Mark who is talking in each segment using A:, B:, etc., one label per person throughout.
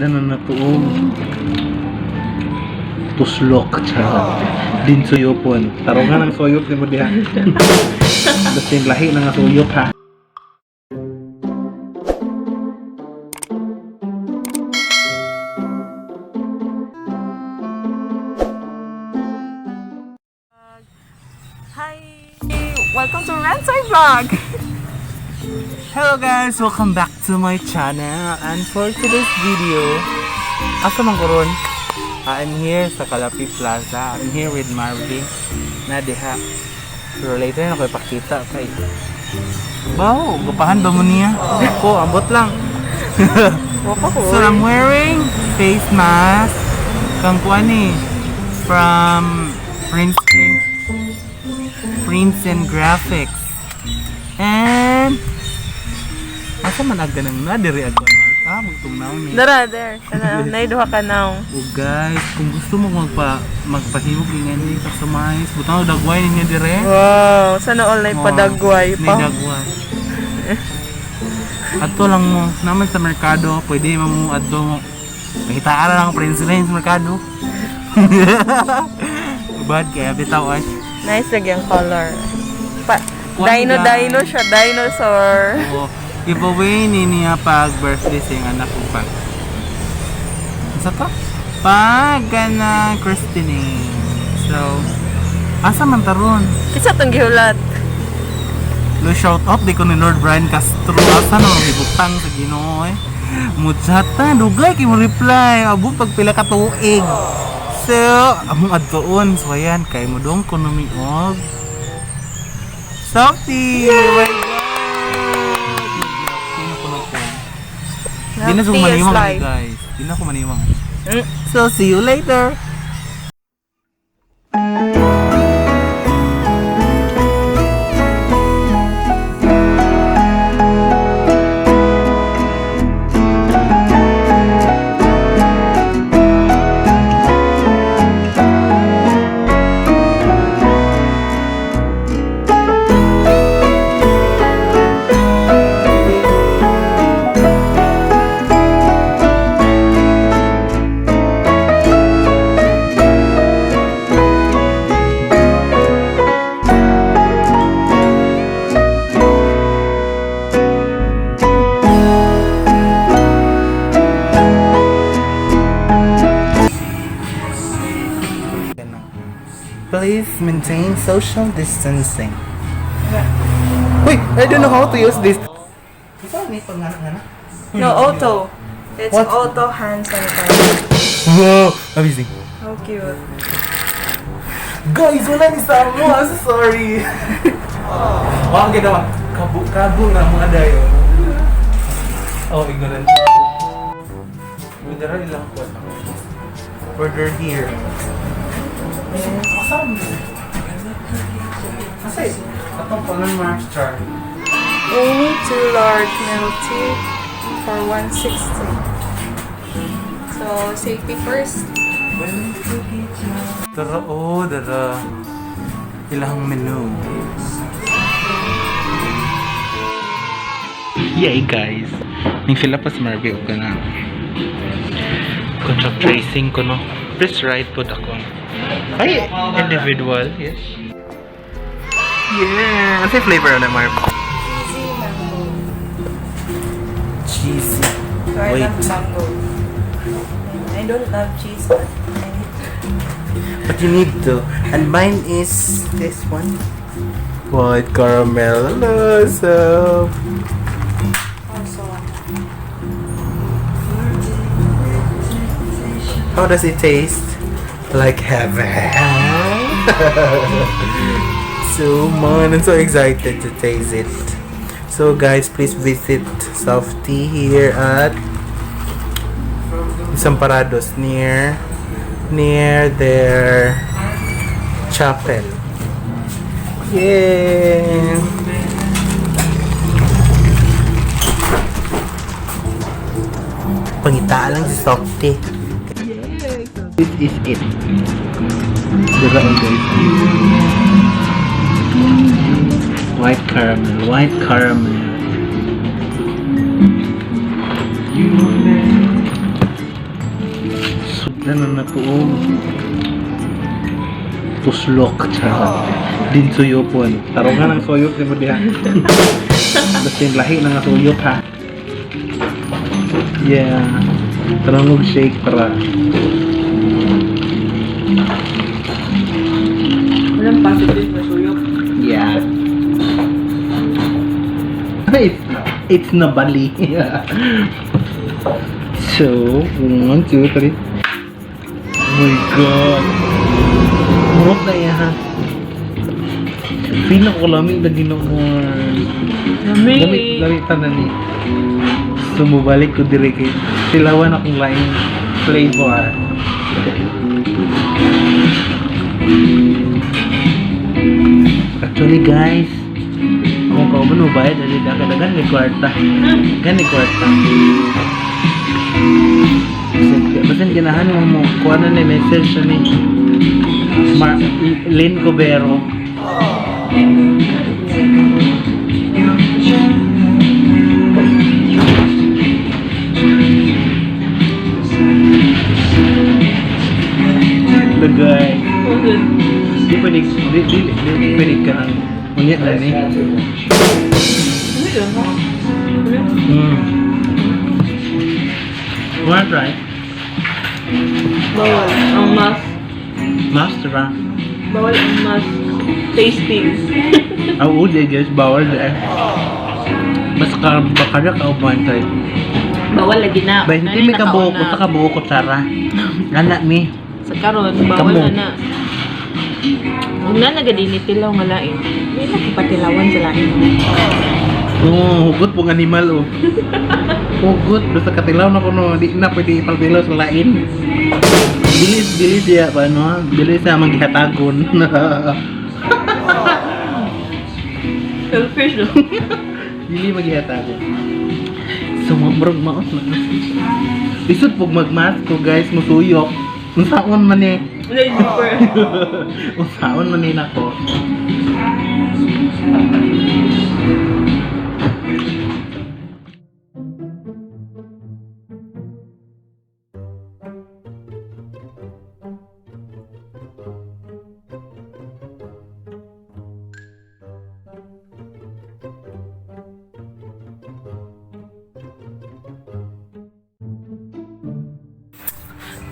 A: Ano na to? Oh. Tuslok, charot. Din suyopon. Tarong nga ng suyop ni mo diha. Basta yung lahi na nga suyop ha.
B: Hi! Welcome to Rensoy Vlog!
C: Hello guys! Welcome back to my channel. And for today's video, asa man ko ron? I'm here sa Calapi Plaza. I'm here with Marvy na diha. Pero later na ko ipakita kay Wow, gupahan ba mo niya? Ako, ambot lang. So I'm wearing face mask kang kuan eh from Prince Prints and Graphics. And asa man aga nang na diri aga no? Ah, magtungnaw ni.
B: Dara, there. Kana, naiduha ka now.
C: Oh guys, kung gusto mo magpahimog ingani customize, butang dagway ninyo dire.
B: Wow! Sana all na padagway
C: May
B: pa.
C: dagway. Adto lang mo, naman sa merkado, pwede mo mo adto mo. Makitaan lang ang Prince Lane sa merkado. Bad kaya bitaw ay.
B: Nice lagi ang color. Pa
C: Kuwan,
B: dino
C: guys.
B: dino siya, dinosaur.
C: Oo. Giveaway ni niya pag birthday sa iyang anak ko pag. Sa to? Pag kana christening. So, asa man taron?
B: Kinsa tong gihulat?
C: Lo shout out di ko ni Lord Brian Castro. Asa na ang gibutang sa Ginoo eh. Muchata, dugay kay mo reply. Abo pag pila ka tuig. So, among adtoon. So ayan, kay mo dong kuno mi og Softie! Oh my God! Sino ko na po? Di na
B: Healthy
C: ko
B: is
C: maniwang
B: life.
C: guys. Di na ko maniwang.
B: Mm.
C: So, see you later!
A: Please maintain social distancing. Wait, I don't know how to use this.
C: Ito, may pangana-ngana.
B: No, auto. It's
A: What?
B: auto hand sanitizer.
A: Wow, amazing.
B: How cute.
C: Guys, wala ni sa mo. I'm so sorry. Wow, ang ganda. Kabu-kabu nga mga dayo. Oh, ignorant. Midara ilang ko. Order here. Asan? Kasi, atong color marks chart.
B: Only two large milk tea for 160. So, safety first.
C: Tara, oh, dara. Ilang menu.
A: Yay guys. Ning sila pa sa Marby og kana. Contract tracing ko no. Please write po ako. Ay, individual, yes. Yeah, ano flavor na Marby?
B: Cheesy mango.
C: Cheesy.
B: So, I
C: Wait.
B: love mango. I don't love cheese, but I need to.
A: But you need to. And mine is this one. White caramel. Hello, so
B: Also,
A: how does it taste? Like heaven. So man, I'm so excited to taste it. So guys, please visit Softy here at Desamparados near their chapel. Yeah. Pangita lang si Softy. This is it. Diba guys? White caramel, white caramel. Ano na to, oh. Tuslok, charot. Din suyopon. Tarong nga ng suyop ni mo diha. Basta yung lahi na nga suyop ha. Yeah. Tarong og shake para.
B: Walang positive na suyok.
A: Yeah. It's nabali. So, 1, 2, 3. Oh my God. Murot na iya ha. Feel ko lami na ginoon.
B: Lami.
A: Lami, lami tanan ni. So, mubalik ko dire kay tilawan akong laing flavor. Actually, guys, kung kauban mo bayad, dali dagan ni kwarta. Dagan ni kwarta. Basin ganahan mo mo, kuha na ni message na ni Lynn Cubero. Lagay. Di pwede, di, di, di, di pwede ka ng unya na ni. Wanna try?
B: Bawal ang mas.
A: Master ba?
B: Bawal ang mas tasting.
A: Oo, di guys, bawal di eh. Mas ka, baka na kauban tayo.
B: Bawal lagi na.
A: Ba, hindi may kabuo ko, sa kabuo ko, Sara. Nana mi.
B: Sa karon, bawal
A: Kamo.
B: na na. Huwag na nagadinitilaw nga lain. Hindi na kapatilawan sa lain.
A: Oo, hugot pong animal, oh. Hugot, basta katilaw na kuno, di na pwede ipagtilaw sa lain. Bilis, bilis siya, paano? Bilis siya maghihatagon.
B: Selfish, no?
A: Dili maghihatagon. So, murag maos na. Isod pog magmask ko, guys, musuyok. Unsaon man eh.
B: Wala yung zipper.
A: Unsaon man eh nako.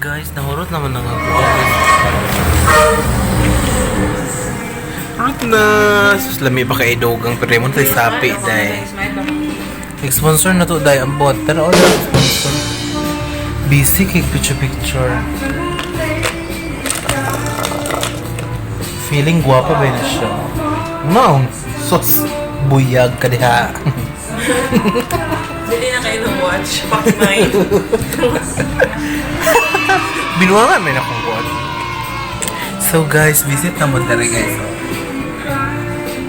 A: Guys, nahurot naman ang ako. Hurot na! Sus, lami pa kay Dogang pero mo tayo sapi, day. Nag-sponsor na to, day, ang bot. Pero order sponsor. Busy kay picture picture. Feeling guwapo ba na siya? No! Sus! Buyag ka diha.
B: Bili na kayo ng watch. Fuck mine.
A: Binuangan may akong watch. So guys, visit na mo dere guys.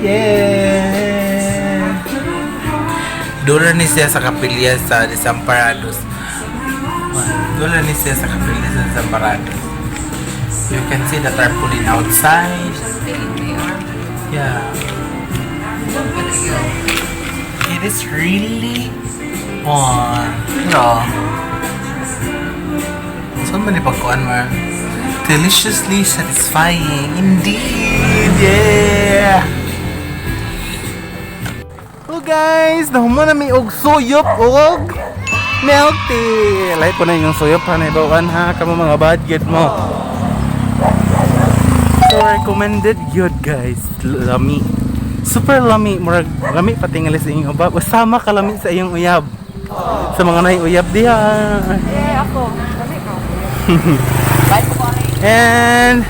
A: Yeah! Doon ni siya sa kapilya sa Desamparados. Doon ni siya sa kapilya sa Desamparados. You can see the tarpaulin outside. Yeah. It is really on. No. Saan man ipagkuan mo? Deliciously satisfying. Indeed! Yeah! Oh guys, nahuman na mi og suyop og milk tea. Lahi po na yung suyop ha, naibawan ha, kamo mga budget mo. So recommended yun guys. Lami. Super lami. Murag lami patingali sa inyong ubab. Usama ka lami sa iyong uyab. Sa mga nay uyab diha.
B: Eh, ako. Lami ka. Bye po.
A: And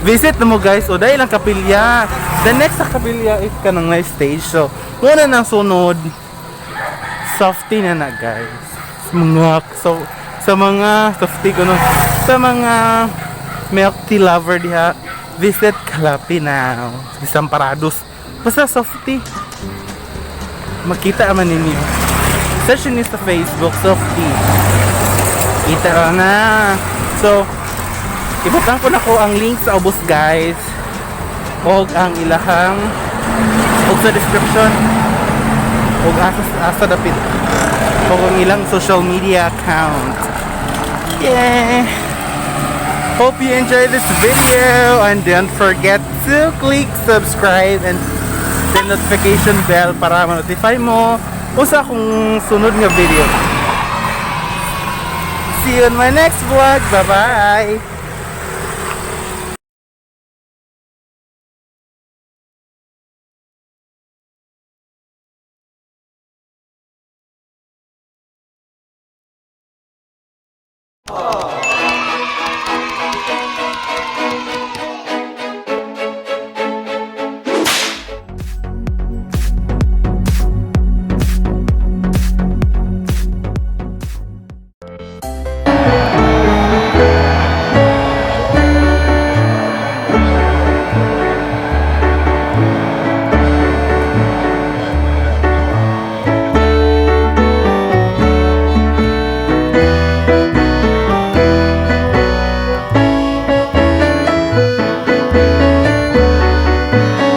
A: visit na mo guys. O dahil ang kapilya. The next sa kapilya is kanang nice stage. So, muna nang sunod. Softy na na guys. Mga so sa mga softy ko no. Sa mga milk tea lover diha, visit Kalapi now. Desamparados. Basta softy. Makita man ninyo. Search niyo sa Facebook, softy. Kita ka na. So, ibutang ko na ko ang link sa ubos guys. Og ang ilahang og sa description og asa asa dapit og ang ilang social media account. Yeah. Hope you enjoyed this video and don't forget to click subscribe and the notification bell para ma-notify mo usa akong sunod nga video. See you in my next vlog. Bye-bye!